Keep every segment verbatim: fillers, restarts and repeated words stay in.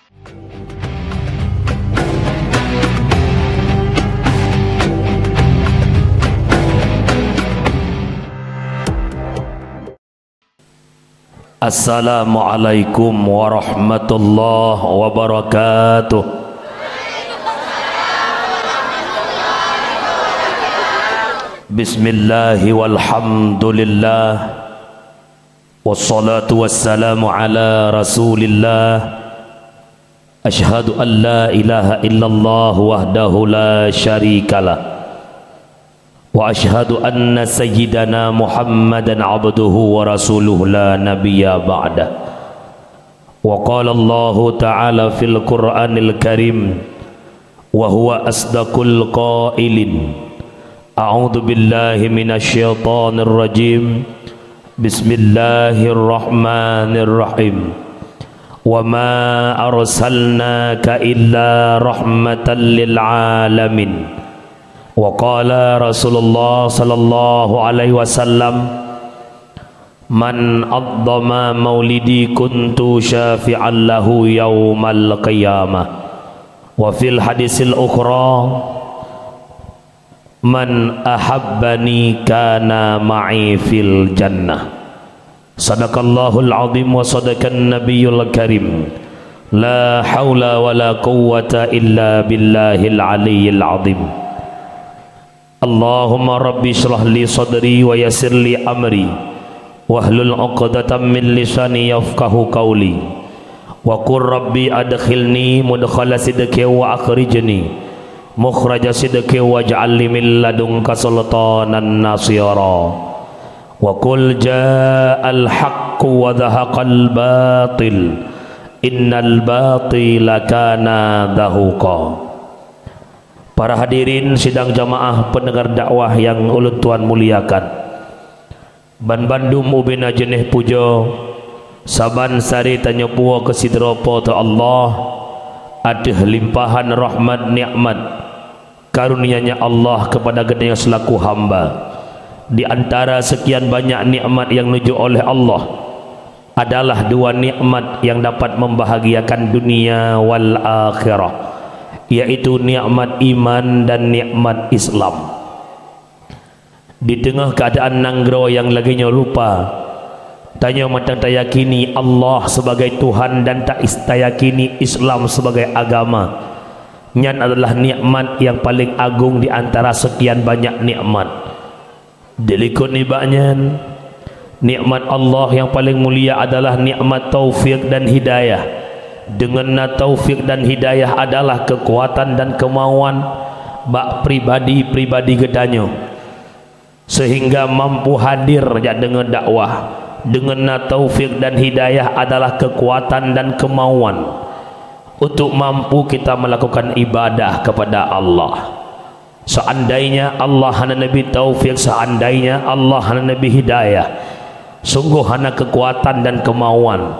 Assalamualaikum warahmatullahi wabarakatuh. Bismillahi walhamdulillah. Wassalatu wassalamu ala Rasulillah. Asyhadu an la ilaha illallah wahdahu la syarikalah. Wa asyhadu anna sayyidana Muhammadan abduhu wa rasuluh la nabiyya ba'dah. Wa qala Allahu ta'ala fil Qur'anil Karim, wa huwa asdaqul qailin. A'udzu billahi minasy syaithanir rajim. Bismillahirrahmanirrahim. Wa ma arsalnaka illa rahmatan lil alamin. Wa qala Rasulullah sallallahu alaihi wasallam, "Man 'azzama maulidi kuntu syafi'an lahu yaumal qiyamah." Wa fil hadisil ukhra, "Man ahabbani kana ma'i fil jannah." Sadaqallahul azim wa sadaqan nabiyul karim. La haula wa la quwwata illa billahil aliyyil azim. Allahumma rabbi shrah li sadri wa yassir li amri. Wahlul 'uqdatam min lisani yafqahu qauli. Wa qur rabbi adkhilni mudkhala sidqin wa akhrijni mukhraja sidqin waj'al li min ladunka sultanan nasira. Wa qul ja'al haqqu wa zahaqal batil, innal batila kana zahuqa. Para hadirin sidang jamaah pendengar dakwah yang ulôn tuan muliakan. Banbandum ubena jeuneh pujoe, saban sari tanyoe puwoe keu sidroe Po teu Allah, ateueh limpahan rahmat nikmat karunia-Nya Allah kepada geutanyoe selaku hamba. Di antara sekian banyak nikmat yang neujok oleh Allah, adalah dua nikmat yang dapat membahagiakan dunia wal akhirah, yaitu nikmat iman dan nikmat Islam. Di teungoh keuadaan nanggroe nyang lagée nyoe rupa, tanyoe mantong tayakini Allah sebagai Tuhan dan ta-, tayakini Islam sebagai agama. Nyan adalah nikmat nyang paleng agong di antara sekian banyak nikmat. Dilikot nibak nyan, nikmat Allah nyang paleng mulia adalah nikmat taufik dan hidayah. Deungon na taufik dan hidayah adalah keukuatan dan keumauan bak pribadi-pribadi geutanyoe, seuhingga mampu hadir jak deungoe dakwah. Deungon na taufik dan hidayah adalah keukuatan dan keumauan untuk mampu kita melakukan ibadah kepada Allah. Seandainya Allah hana neubri taufik, seandainya Allah hana neubri hidayah, sunggoh hana keukuatan dan keumauan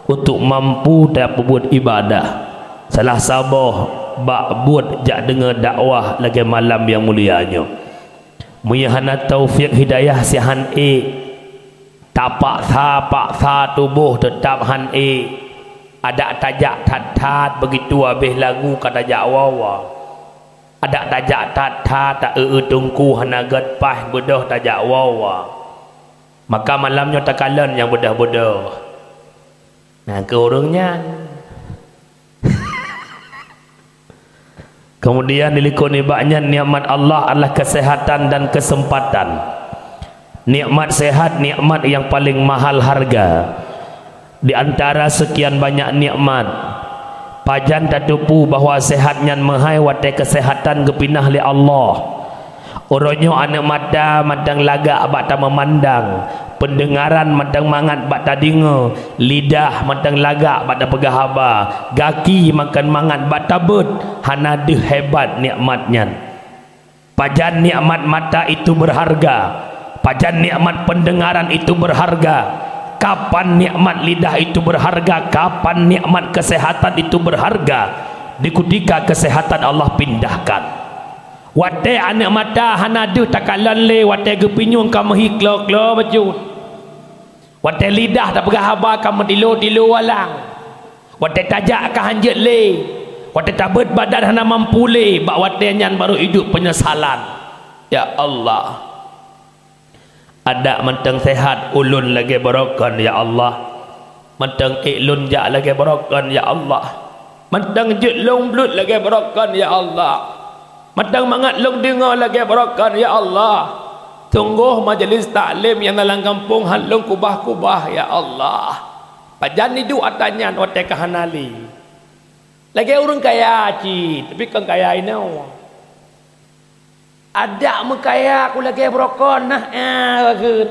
untuk mampu tapeubuet ibadah. Salah saboh bak buet jak deungoe dakwah lagée malam nyang mulia nyoe. Meunyoe hana taufik hidayah sihan ék, tapaksa-paksa tuboh teutab han ék. Adak tajak that-that, begitu habéh lagu ka tajak wawa. Adak tajak that-that, ta-eu teungku hana gét paih beudôh tajak wawa. Maka malam nyoe takalon nyang beudôh-beudôh. Nah, keu ureuëng nyan. Kemudian dilikot nibak nyan nikmat Allah adalah kesehatan dan kesempatan. Nikmat sehat, nikmat yang paling mahal harga. Di antara sekian banyak nikmat, pajan tateupeue bahwa sehat nyan meuhai watée kesehatan geupinah lé Allah. Uroe nyoe aneuk mata mantong lagak bak tameumandang, peundeungaran mantong mangat bak tadeungoe, lidah mantong lagak bak tapeugah haba, gaki mantong mangat bak tabeuet, hana deuh hebat nikmat nyan. Pajan nikmat mata itu berharga, pajan nikmat pendengaran itu berharga, kapan nikmat lidah itu berharga, kapan nikmat kesehatan itu berharga, di kutika kesehatan Allah pindahkan. Watée aneuk mata hana deuh takalon lé, watée geupinyueng ka meuhi klo-klo bacut. Watée lidah tapeugah haba ka meutilo-tilo walang. Watée tajak ka hanjeuet lé, watée tabeuet badan hana mampu lé, bak watée nyan barô iduek peunyesalan. Ya Allah, adak mantong seuhat ulôn lagée barokon, ya Allah. Mantong ék lôn jak lagée barokon, ya Allah. Mantong jeuet lôn bleuet lagée barokon, ya Allah. Mantong mangat lôn deungoe lagée barokon, ya Allah. Sunggoh majelis taklim nyang na lam gampông han lôn kubah-kubah, ya Allah. Pajan iduek atra nyan watée ka hana lé. Lagée ureuëng kaya cit, tapi kon kaya inoe. Adak meukaya ku lagée barokon nah, eh, bageut.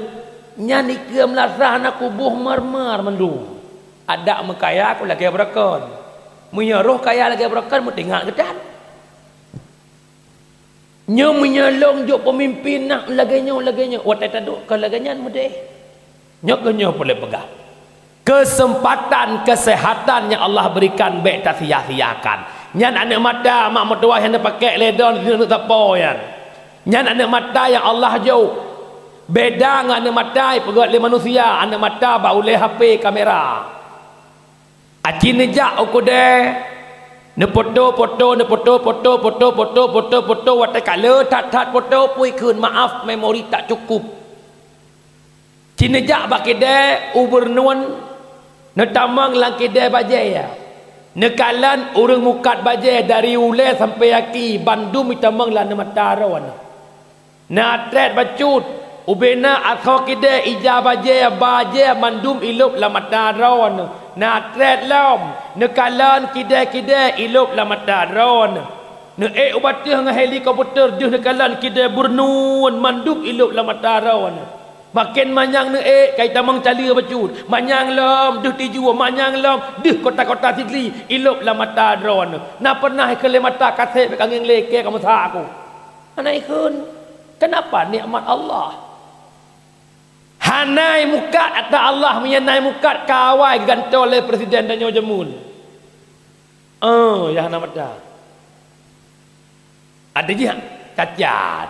Nyan ikeu meulasah na kuboh mar-mar mandum. Adak meukaya ku lagée barokon. Meunyoe roh kaya lagée barokon, meutingat geutan. Nyoe meunyoe lôn jok peumimpin nak lagée nyoe, lagée nyoe, watée taduek ka lagée nyan meudeh. Nyoe keuh nyoe peureulée peugah. Keuseumpatan keuseuhatan nyang Allah beurikan bék tasia-siakan. Nyan aneuëk mata mak meutuwah nyang neupakek lé droe di neuk sapo nyan. Nyan aneuëk mata nyang Allah jok. Beda ngon aneuëk mata nyang peugét lé manusia, aneuëk mata bak ulée H P kamera. Aci neujak u keudée, neupoto-poto, neupoto-poto, poto-poto, poto-poto, watée ka le that-that poto, pui kheun maaf, memori tak cukup. Ci neujak bak keudée u Beureunuen, neutamong lam keudée bajée. Neukalon ureuëng mukat bajée dari ulée sampoe aki, bandum itamong lam mata droe. Na trét bacut, ubena asoe keudée ija bajée, bajée mandum ilôb lam mata droe. Na trét lom, neukalon keudée-keudée ilôb lam mata droe. Neuék u bateuh ngon helikopter deuh neukalon keudée Beureunuen mandum ilôb lam mata droe. Maken manyang neuék kai tamong caleue bacut, manyang lom deuh tijue, manyang lom deuh kota-kota Sigli ilôb lam mata droe. Na pernah ikheun lé mata kaseb ka ngieng lé kée ka meusa aku. Hana ikheun. Kenapa nikmat Allah? Hana imukat ata Allah, meunyo na imukat ka awai geugantoe lé presiden tanyoe jameun. Oh, ya hana mata. Ada jih cacat.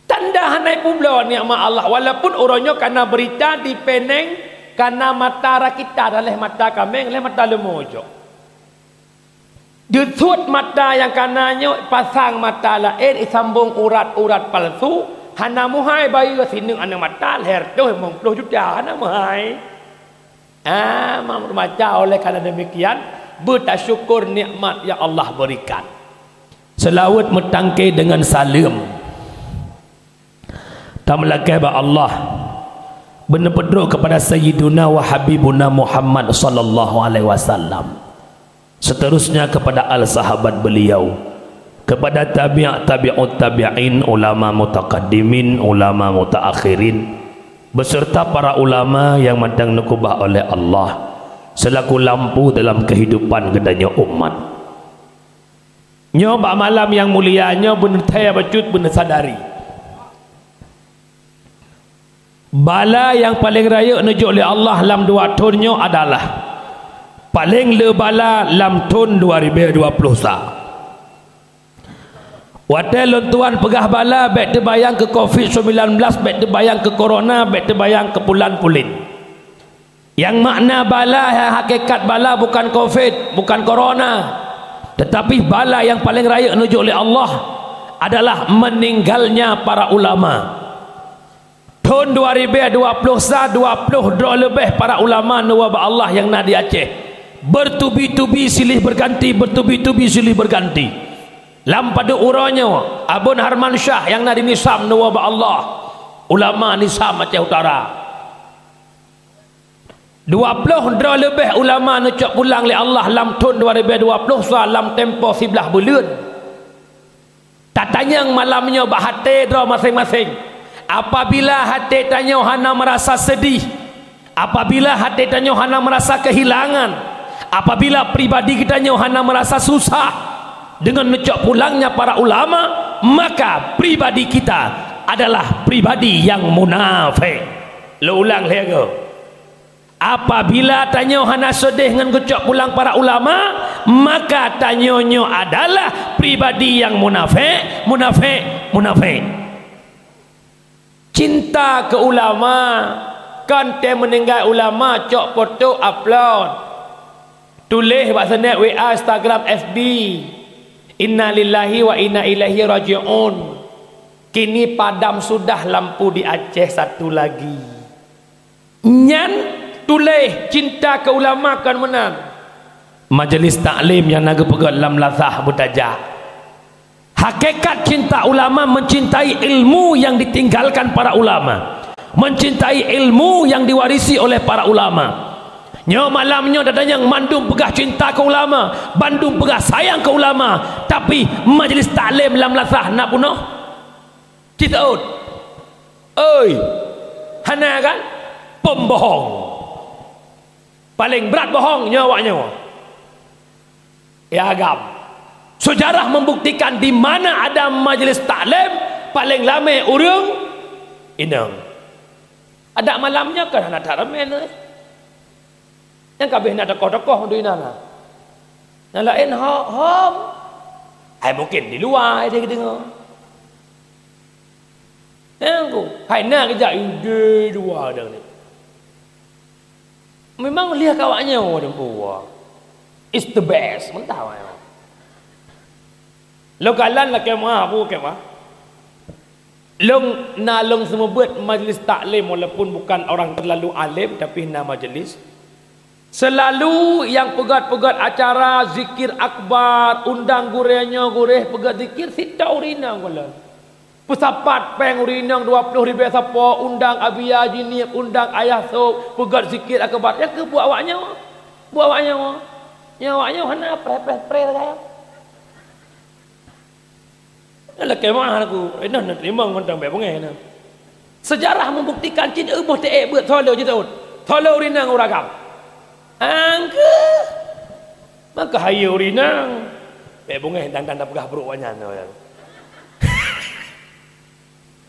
Tanda hana ipubloe nikmat Allah, walaupun uroe nyoe kana berita di Penang, kana mata rakita dan leh mata kameng, leh mata leumo jok. Deusut mata nyang kana nyoe, pasang mata laén, isambong urat-urat palsu, hana muhai bayeue sineuk aneuëk mata lhèe reutôh limong ploh juta, hana muhai. Ah, mak meurumaca oleh karena demikian, beutasyukur nikmat yang Allah berikan. Seulaweuet meutangke deungon saleuem. Tameulakée bak Allah, beuneupeudrok keupada Sayyiduna wa Habibuna Muhammad sallallahu alaihi wasallam. Seterusnya kepada al sahabat beliau, kepada tabi' tabi'ut tabi'in, ulama mutaqaddimin, ulama mutaakhirin, beserta para ulama yang mantong neukeubah oleh Allah selaku lampu dalam kehidupan geutanyoe umat. Nyoe bak malam nyang mulia nyoe beuneuthée bacut beuneusadari. Bala nyang paleng rayeuk neujok lé Allah lam dua thon nyoe adalah paleng le bala lam thon dua ribée dua ploh sa. Watée lôn tuan peugah bala, bék teubayang keu covid sembilan belas, bék teubayang keu corona, bék teubayang keu pulan pulen. Nyang makna bala, hakikat bala bukan covid, bukan corona, tetapi bala nyang paleng rayeuk neujok lé Allah adalah meninggalnya para ulama. Thon dua ribée dua ploh sa, dua ploh droe leubeh para ulama neuwoe bak Allah nyang na di Aceh. Bertubi-tubi silih berganti, bertubi-tubi silih berganti. Lam padub uroe nyoe, Abon Harman Syah nyang na di Nisam neuwoe bak Allah. Ulama Nisam Aceh Utara. Dua ploh droe leubeh ulama neucok pulang lé Allah lam thon dua ribée dua ploh sa lam tempo siblaih buleuen. Tatanyong malam nyoe bak até droe maséng-maséng. Apabila até tanyoe hana meurasa seudih, apabila até tanyoe hana meurasa keuhilangan, apabila pribadi geutanyoe hana meurasa susah deungon neucok pulangnya para ulama, maka pribadi kita adalah pribadi nyang munafék. Lôn ulang lhée goe. Apabila tanyoe hana seudeh ngon geucok pulang para ulama, maka tanyoe nyoe adalah pribadi nyang munafék, munafék, munafék. Cinta keu ulama, kon teuh meuninggai ulama cok poto upload. Tuléh bak snap W A, Instagram, F B, "Innalillahi wa inna ilaihi raji'un. Kini padam sudah lampu di Aceh satu lagi." Nyan tuléh cinta keu ulama kon meunan. Majlis taklim nyang na geupeugét lam lasah beutajak. Hakikat cinta ulama mencintai ilmu yang ditinggalkan para ulama, mencintai ilmu yang diwarisi oleh para ulama. Nyoe malam nyoe tatanyong mandum peugah cinta keu ulama, bandum peugah sayang keu ulama, tapi majlis taklim lam lasah na peunoh? Cit ôt. Oi, hana kan? Pembohong. Paling brat bohong nyoe awak nyoe. Ya agam. Sejarah membuktikan di mana ada majlis taklim, paling ramai ureuëng inong. Adak malam nyoe kan hana that ramai. Nyang ka abéh na tokoh-tokoh di inan na. Nyang laén ho-, hom. Hai mungkin di luwa ai deungoe. Nyang ku, hai na geujak ide dua dah ni. Memang liah kawak nyoe deh buah. It's the best, mantap awak nyoe. Lôn kalon lakée meuah, bu lakée meuah. Lôn na lôn seumeubeuet majlis taklim, walaupun bukan orang terlalu alim, tapi na majlis. Selalu nyang peugét-peugét acara zikir akbar, undang gurée nyoe gurée peugét zikir, sitoe ureuëng inong gohlom. Peusapat péng ureuëng inong dua ploh ribée sapo, undang Abiya Jinik, undang Ayah Sop, peugét zikir akbar. Nyang keuh buet awak nyoe. Buet awak nyoe. Nyoe awak nyoe hana preh-preh-preh sagai. Lakée meuah aku, eh, nah, nah, teurimong mantong bék beungéh nah. Sejarah membuktikan cit eu boh teuék beuet tholo jiteuôt. Tholo ureuëng inong ureuëng agam. Angkeuh. Maka hayeue ureuëng inong. Bék beungéh dan, dan peugah brok awak nyan.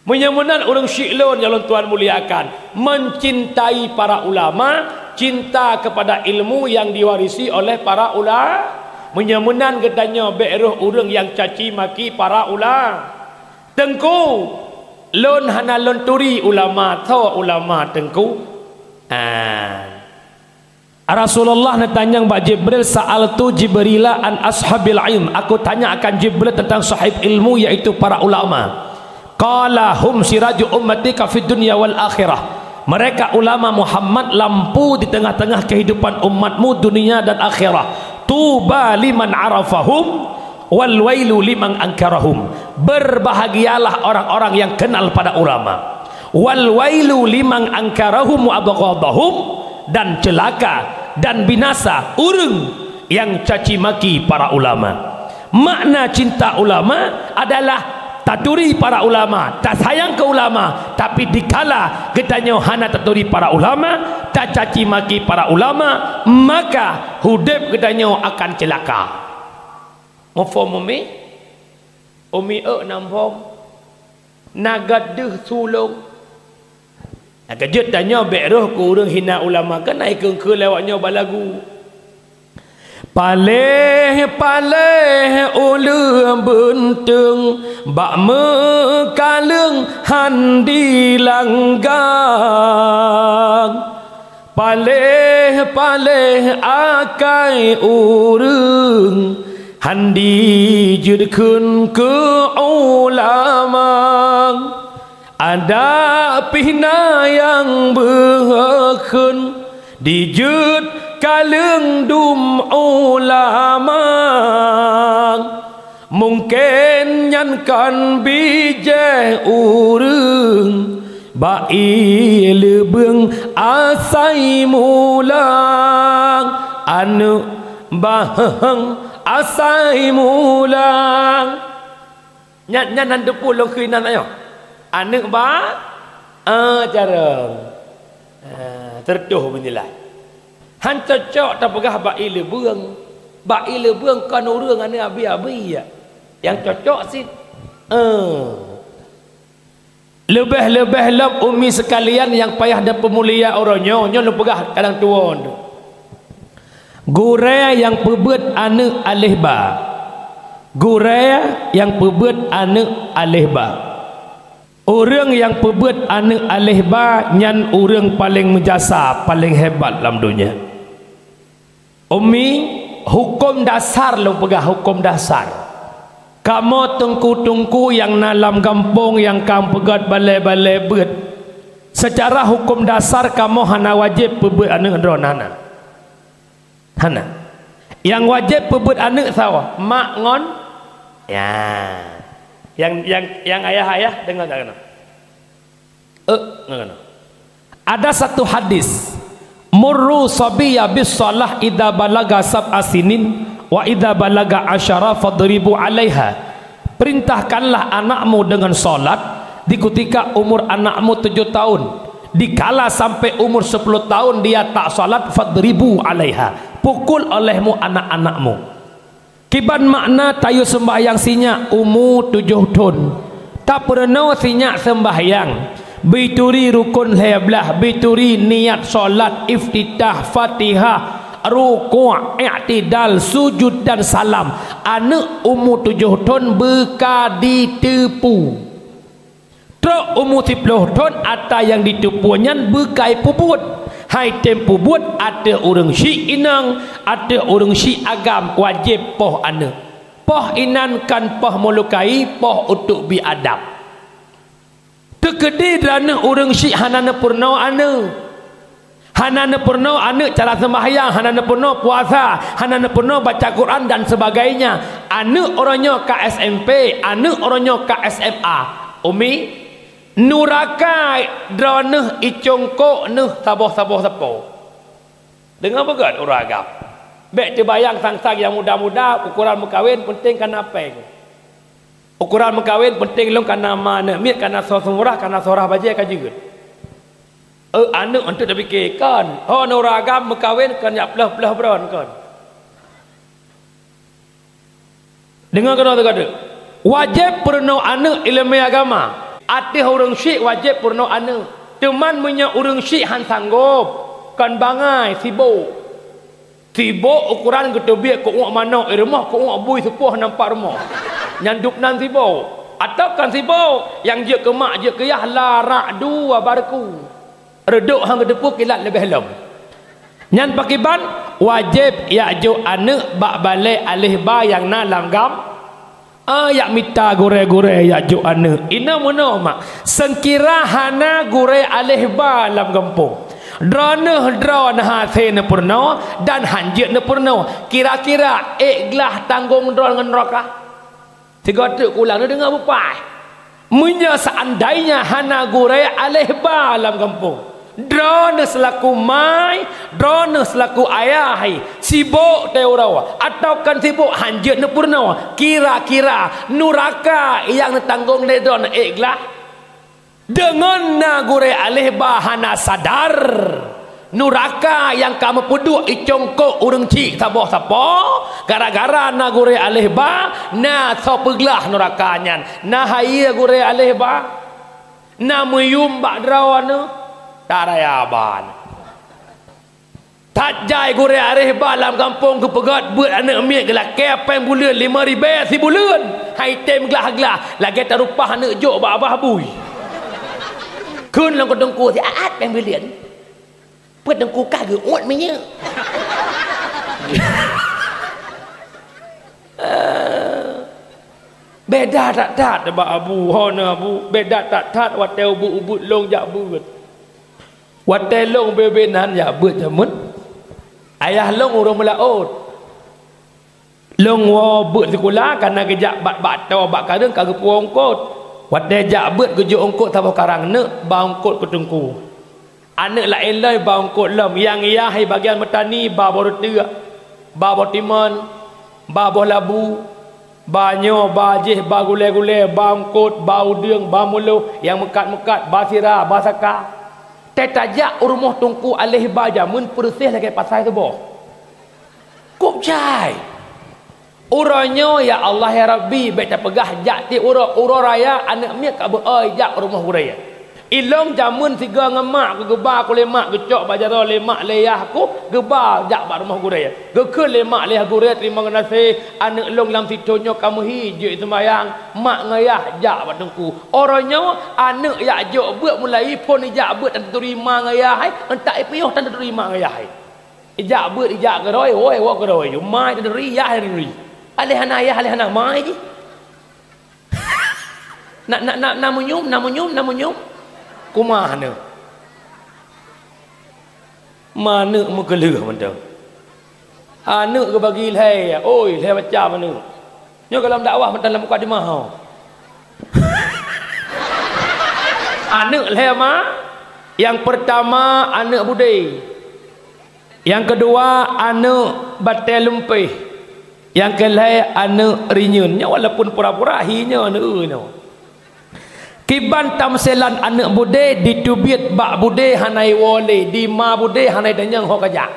Meunyoe meunan ureuëng syiek lôn nyang lôn tuan muliakan, mencintai para ulama, cinta kepada ilmu yang diwarisi oleh para ula-, meunyoe meunan geutanyoe bék rhoh ureuëng nyang caci maki para ula-, Teungku, lôn hana lôn turi ulama, tho ulama Teungku. Ah. Rasulullah neutanyong bak Jibril, "Sa'altu Jibrila an ashabil ilm." Aku tanya akan Jibril tentang sahib ilmu, yaitu para ulama. Qala, "Hum siraju ummati ka fid dunya wal akhirah." Mereka ulama Muhammad lampu di tengah-tengah kehidupan umatmu dunia dan akhirat. Tuba liman arafahum wal wailu liman angkarahum. Berbahagialah orang-orang yang kenal pada ulama. Wal wailu liman angkarahum wa abghadahum, dan celaka dan binasa ureuëng yang caci maki para ulama. Makna cinta ulama adalah taturi para ulama, tasayang keu ulama, tapi dikala geutanyoe hana taturi para ulama, tacaci maki para ulama, maka udeb geutanyoe akan celaka. Muphom umi? Umi eu na muphom? Na gadeuh sulong. Na keujeuet tanyoe bék rhoh keu ureuëng hina ulama, keunae keungkeu lewat nyoe balagu. Paléh-paléh uleueng beunteueng bak meukaleueng han dilanggang. Paléh-paléh akai ureuëng han dijeuet kheun keu ulama. Adak pih na nyang beuh kheun dijeuet kaleueng dum ulama. Mungken nyan kon bijéh ureuëng bak ié leubeueng asai mulang, aneuëk baheng asai mulang. Nyan, nyan han teupeu lôn kheun nan nyoe. Aneuëk ba, ah, carông. Ah, teureutôh meunilai. Han cocok tapeugah bak ié leubeueng. Bak ié leubeueng kon ureuëng aneuëk abi-abi, ya. Nyang cocok cit, eh. Leubeh-leubeh lom umi seukalian nyang payah dan peumulia uroe nyoe, nyoe lôn peugah kadang tuwö. Gurée nyang peubeuet aneuëk aléh ba. Gurée nyang peubeuet aneuëk aléh ba. Ureuëng nyang peubeuet aneuëk aléh ba nyan ureuëng paleng meujasa, paleng hebat lam donya. Umi, huköm dasar lôn peugah, huköm dasar. Kamoe teungku-teungku nyang na lam gampông nyang ka meupeugöt balèe-balèe beuet, seucara huköm dasar kamoe hana wajéb peubeuet aneuk droeneuh, hana. Hana. Nyang wajéb peubeuet aneuk saboh, mak ngon, ya. Nyang, nyang, nyang ayah-ayah deungö that keunoe. Eh, ngon keunoe. Ada satu hadis, "Muru sabiyya bis shalah idza balaga sab'a sinin, wa idza balaga asyara fadribu 'alaiha." Perintahkanlah anakmu dengan salat di ketika umur anakmu tujuh tahun. Dikala sampai umur sepuluh tahun dia tak salat, fadribu 'alaiha. Pukul olehmu anak-anakmu. Kiban makna tayue seumbahyang sinyak umu tujoh thon. Tapeurunoe sinyak seumbahyang. Beuturi rukon lhèe blaih, beuturi niat salat, iftitah, Fatihah, rukuk, i'tidal, sujud dan salam. Aneuk umu tujoh thon beu ka jiteupeue. Trok umu siploh thon atra nyang jiteupeue nyan beu ka jipeubuet. Han jitem peubuet ateueh ureueng syiek inong, ateueh ureueng syiek agam wajéb poh aneuk. Poh inan kon poh meulukai, poh untuk bi adab. Teukeudi droeneuh ureueng syiek hana neupeurunoe aneuk. Hana neupeurunoe aneuk cara seumbahyang, hana neupeurunoe puasa, hana neupeurunoe baca Quran dan sebagainya. Aneuk uroe nyoe ka S M P, aneuk uroe nyoe ka S M A. Umi, nuraka droeneuh icongkok neuh saboh-saboh sapo. Deungoe beugöt ureueng agam. Bèk teubayang sang-sang nyang muda-muda, ukoran meukawen penting kana péng. Ukoran meukawen penting lôn kana ma aneuk miet, kana soe seumurah, kana seurah bajèe ka jeuet. Eh, aneuk eunteuk tapike kon. Ho, nuraka meukawen kon jak pleuh-pleuh bron kon. Deungoe keunoe teuka teuk. Wajéb peurunoe aneuk ileumèe agama. Ateueh ureueng syiek wajéb peurunoe aneuk. Teuman meunyoe ureueng syiek han sanggop, kon bangai, sibok. Sibok ukoran geuteubiet keu uek manok i rumoh, keu uek bui seupôh nampak rumoh. Nyan dub nan sibok. Atawa kon sibok, nyang jeuet keu mak jeuet keu yah la ra'du wa barqu. Reudôk han geuteupeue kilat leubeh lom. Nyan pakriban, wajéb jak jok aneuk bak balèe aléh ba nyang na lam gam Ah, jak mita gurèe-gurèe jak jok aneuk. Inoe meunoe mak, seukira hana gurèe aléh ba lam gampông, droeneuh droe na hase neupeurunoe dan hanjeuet neupeurunoe, kira-kira ék glah tanggong droe ngon nuraka? Sigoe teuk kulang neudeungoe beupaih. Meunyoe seuandainya hana gurèe aléh ba lam gampông, droeneuh seulaku mai, droeneuh seulaku ayah, sibok teuh uroe, atawa kon sibok hanjeuet neupeurunoe, kira-kira nuraka nyang neutanggong lé droeneuh ék glah? Deungon na gurèe aléh ba hana sadar, nuraka nyang ka meupeuduek icongkok ureueng chik saboh sapo, gara-gara na gurèe aléh ba, na soe peuglah nuraka nyan, na hayeue gurèe aléh ba. Na meuyuem bak droeneuh, taraya ban. That jai gurèe aléh ba lam gampông geupeugöt beuet aneuk miet geulakèe péng buleuen limong ribèe sibuleuen. Han item glah-glah, lagèe tarupah aneuk jok bak babah bui. Kheun lôn keu teungku siat péng buleuen. Peuet teungku ka geuôt minyeuk. Beda that-that bak abu, ho na abu, beda that-that watèe ubeut-ubeut lôn jak beuet. Watèe lôn ubé-ubé nan jak beuet jameun, ayah lôn ureueng meulaôt. Lôn woe beuet sikula, kana geujak bat bak toe bak kareueng ka geupuwoe eungkôt. Watèe jak beuet geujok eungkôt saboh karang neuk ba eungkôt keu teungku. Aneuk laén lom ba eungkôt lom, nyang yah bagian meutani ba boh reuteuek, ba boh timon, ba boh labu, ba nyoe, ba jéh, ba gulèe-gulèe, ba eungkôt, ba udeueng, ba muloh, nyang meukat-meukat, ba sira, ba saka. Teuh tajak u rumoh teungku aléh ba jameun peureuseh lagèe pasai teuboh. Kôb jai! Uroe nyoe, ya Allah, ya Rabbi, bèk tapeugah jak tiep uroe, uroe raya aneuk miet ka beu-ôi jak u rumoh gurèe. Ilôn jameun sigoe ngon mak ku geuba ku lé mak, geucok bak jaroe lé mak lé yah ku geuba jak bak rumoh gurèe. Geukheun lé mak lé yah gurèe, "Teurimong geunaséh, aneuk lôn lam sithon nyoe ka meuhi jeuet seumayang, mak ngon yah jak bak teungku." Uroe nyoe aneuk jak jok beuet mulai phon ijak beuet tan teuturi ma ngon yah hai, euntak ipiôh tan teuturi ma ngon yah hai. Ijak beuet, ijak keudroe, woe, woe keudroe. Jumai teuduri, yah teuduri. Aléh hana yah, aléh hana mai jih. Na, na, na, na meunyium, na meunyium, na meunyium. Kumah aneuk. Maneuk meugeuleuh mantong. Aneuk geubagi lhée, oi, lhée macam aneuk. Nyoe gohlom dakwah mantong lam mukadimah ho. Aneuk lhée ma, nyang peurtama aneuk budé. Nyang keudua aneuk batée lumpéh. Nyang keulhée aneuk rinyun. Nyoe walaupun pura-pura hi nyoe aneuk nyoe. Kiban tamsilan aneuk budé diteubiet bak budé hana iwoe lé, di ma budé hana itanyong ho kajak.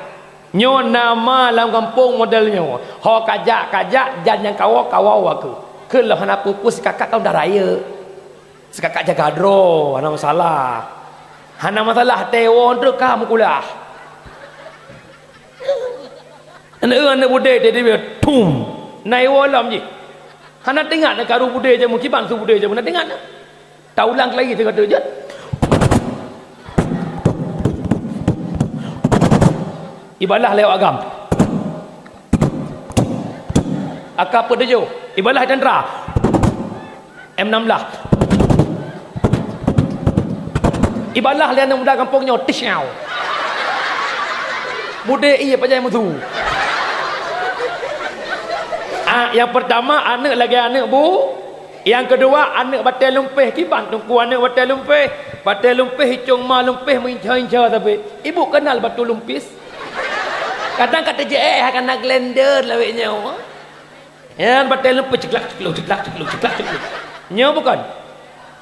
Nyoe na ma lam gampông model nyoe. Ho kajak, kajak, jan nyang kawoe, kawoe aku. Keu lom hana peue-peue sikakak ka udah rayeuk. Sikakak jaga droe, hana masalah. Hana masalah, tewoe treuk ka meukulah. Aneuk, aneuk budé teubiet, thum. Na iwoe lom jih. Hana teuingat na karu budé jameun, kiban su budé jameun, na teuingat na. Taulang lagi sigoe teuk jeuet. Ibalah lewat agam. Aka peutujoh. Ibalah tentara. M enam belas. Ibalah lé aneuk muda gampông nyoe, tisyaw. Budé ié pajan musu. Ah, nyang peurtama aneuk lagée aneuk bu, nyang keudua aneuk batée lumpéh kiban teungku aneuk batée lumpéh. Batée lumpéh icong ma lumpéh meuinca-inca sabe. Ibu kenal batu lumpis? Kadang ka teujeuet, eh, hana glender lawét nyoe. Nyan batée lumpéh ceuklak ceukluk, ceuklak ceukluk, ceuklak ceukluk. Nyoe bukon?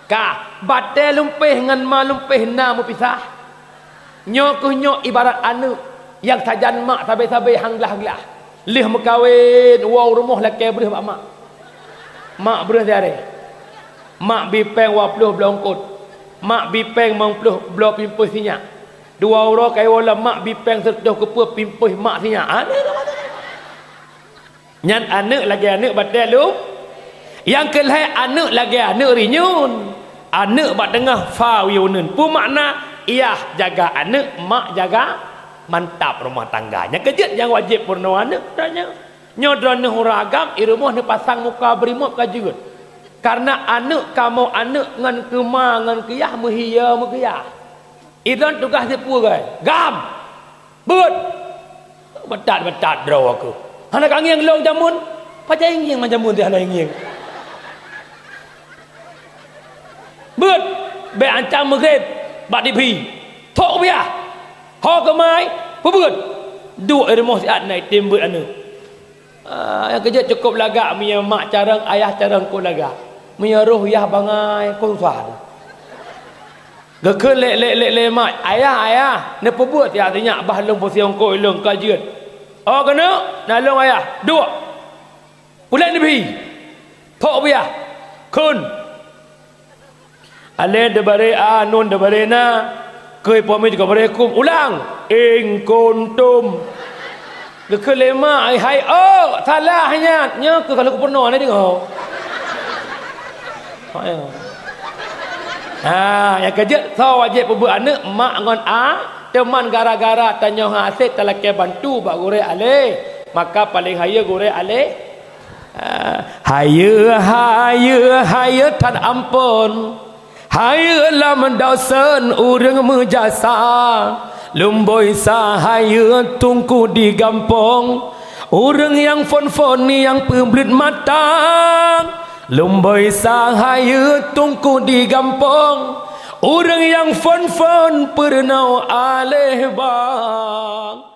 Ka, batée lumpéh ngon ma lumpéh na meupisah. Nyoe kheueh nyoe ibarat aneuk nyang sajan mak sabe-sabe han glah-glah. Lheueh meukawen, woe u rumoh lakée breueh bak mak. Mak breueh siaré. Mak bi péng dua ploh bloe eungkôt. Mak bi péng limong ploh bloe pimpôh sinyak. Dua uroe ka iwoe lom mak bi péng sireutôh keupeue pimpôh mak sinyak. Aneuk Nyan aneuk lagée aneuk batée lum. Nyang keulhée aneuk lagée aneuk rinyun. Aneuk bak teungoh fa wiyuneun. Peue makna? Yah jaga aneuk, mak jaga mantap rumoh tangga. Nyang keujeuet nyang wajéb peurunoe aneuk tanyoe. Nyoe droeneuh ureuëng agam i rumoh neupasang muka beurimöb ka jeuet. Kareuna aneuk kamoe aneuk ngon keuma ngon keuyah meuhiya meukeuyah. Idon tugaih sipeue gai? Gam! Beuet! Batat-batat droe keuh. Hana ka ngieng lôn jameun? Pajan ngieng man jameun teuh hana ngieng. Beuet! Bék ancam meugréb bak TV. Thok biah! Ho keumai, peubeuet! Duek i rumoh siat na item beuet aneuk. Ah, nyang keujeuet cukôp lagak meunyoe mak carông, ayah carông kon lagak. Meunyoe roh yah bangai, kon susah. Geukheun lé, lé, lé, lé mak, "Ayah, ayah, neupeubuet siat sinyak bah lôn peusiong kot lôn ka jeuet." "Oh, keuneuk, na lôn ayah, duek. Pulét neubhi. Thok biah. Kheun." Alé deubaré a, nun deubaré na, keu ipoh mi deubaré kum. Ulang, "In kuntum." Geukheun lé mak, "Hai, hai, oh, salah nyan." Nyoe keuh ka lheueh kupeurunoe na deungoe. Ha, ya. Ha, nyang keujeuet soe wajéb peubeuet aneuk, mak ngon a, teuma gara-gara tanyoe hana sép talakée bantu bak gurée alé, maka paleng hayeue gurée alé. Hayeue, hayeue, hayeue that amphon. Hayeue lam dosen ureuëng meujasa. Lumboi sa hayeue teungku di gampông. Ureuëng nyang phon-phon nyang peubleuet mata. Lumboi sa hayeue teungku di gampông. Ureuëng nyang phon-phon peurunoe alé bang.